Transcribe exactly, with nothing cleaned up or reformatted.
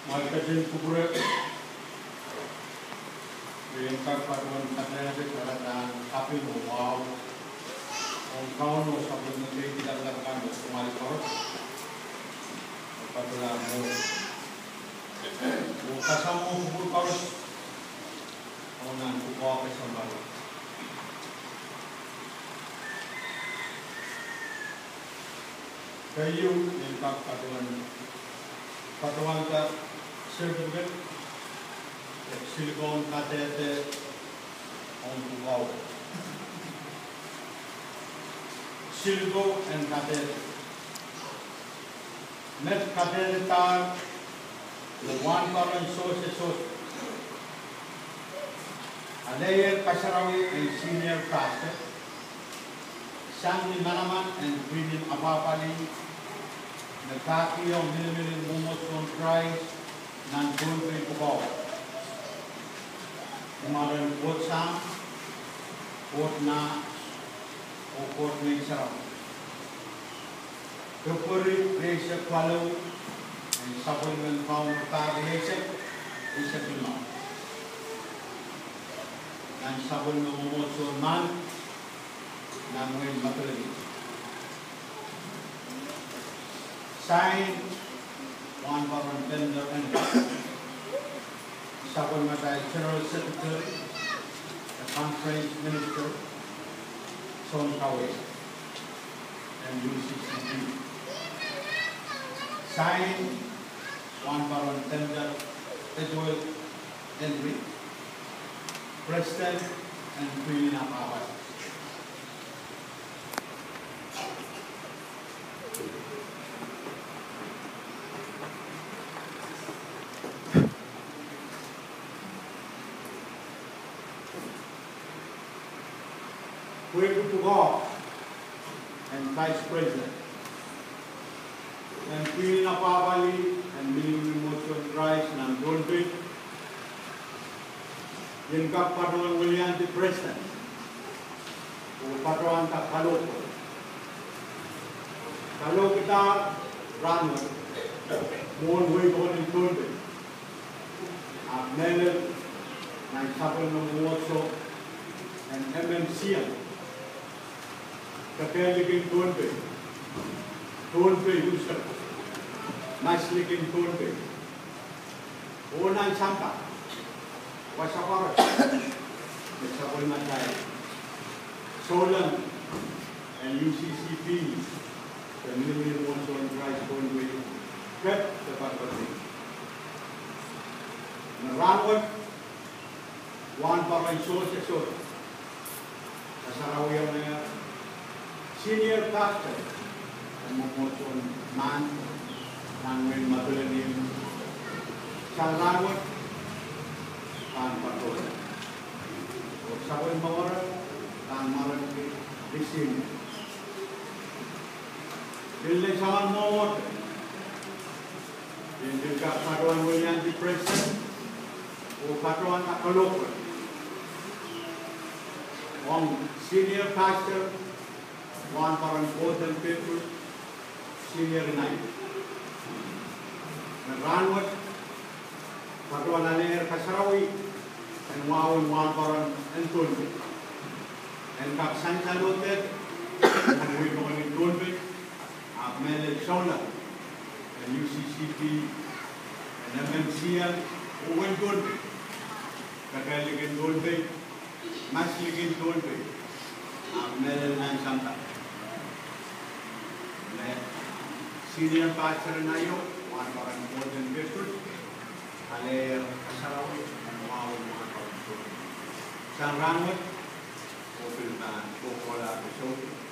Mwail ketin kupwure, en kak patohwan kadehde kahrehda kaping oh wahu ong Kauno, sapwellime keidi lapalap kan oh kumwail koaros, oh patohla mwo, oh kasamwo kupwur koaros, oh nan pwukoa kesempwal. Keieu, en kak patohwan, patohwanda certificate, eh, silikon kadehde ong pwukoa. Siliko en kadehde. Met kadehdedahr me wahnpoaron Sose Sose aleier kasarawi en senior pastor, sang ni manaman en pwihnen apwahpwalih me pahkihong minimin en Mwomwohdiso en Krais nan Pohnpei pwukoa. Ni mwaren Koht Sahm, Koht Nah, oh Koht Ngehn Sarawi. Fepweri rieisek waluh, nan sapwellimen Kauno pahr rieisek, rieisek limau, nan sapwellime Mwomwohdiso en Madolenihmw, nan wehin Madolenihmw. Sain, Wahnpoaron Pender Enright, sapwellimatail General Secretary, Conference Minister, Sounkaweid, en U C C P. Sain, Wahnpoaron Pender Edward Henry, President en Pwihn en Apwahpwalih. Pwehki pwukoa en Vice President en Pwihn en Apwahpwalih en minimin Mwomwohdiso en Krais nan Pohnpei, I en kak patohwan weliandi President oh patohwanda kalohk wet. Kalohkidahr rahnwet mwohn wehi pokon en Pohnpei, ahpw mehlel nan sapwellime mwomwohdiso en M M C M, Kehkehlik en Pohnpei, Pohnpei unsek, Maslikin Pohnpei, oh nan sampah wasa koaros me sapwellimatail souleng en U C C P, de minimin Mwomwohdiso en Krais Pohnpei, pid de patohwan. Me rahnwet, Wahnpoaron Sose Sose kasarawiong Senior Pastor en Mwomwohdiso en Madolenihmw, nan wehin Madolenihmw. Sang rahnwet, pahn patohla, oh sapwellime mwaren, pahn mwaren ki, ki senior. Pil lel soangen mwomwohdiso, I en pil kak patohwan weliandi President oh patohwanda kalohk wet ong Senior Pastor, Wahnpoaron Gordon Petrus Senior Inayo. Me rahnwet, patohwan aleier kasarawi en wahwen Wahnpoaron en Pohnpei, en kak sansal oh dehr nan wehi pokon en Pohnpei, ahpw mehlel souleng en U C C P, en M M C M, oh wehin Pohnpei, Kehkehlik en Pohnpei, Maslikin Pohnpei, ahpw mehlel nan sampah. Me Senior Pastor Inayo, Wahnpoaron Gordon Petrus, aleier kasarawi en wahwen Wahnpoaron Pohnpei. Sang rahnwet, oh pil pahn kohkohlahte soutuk.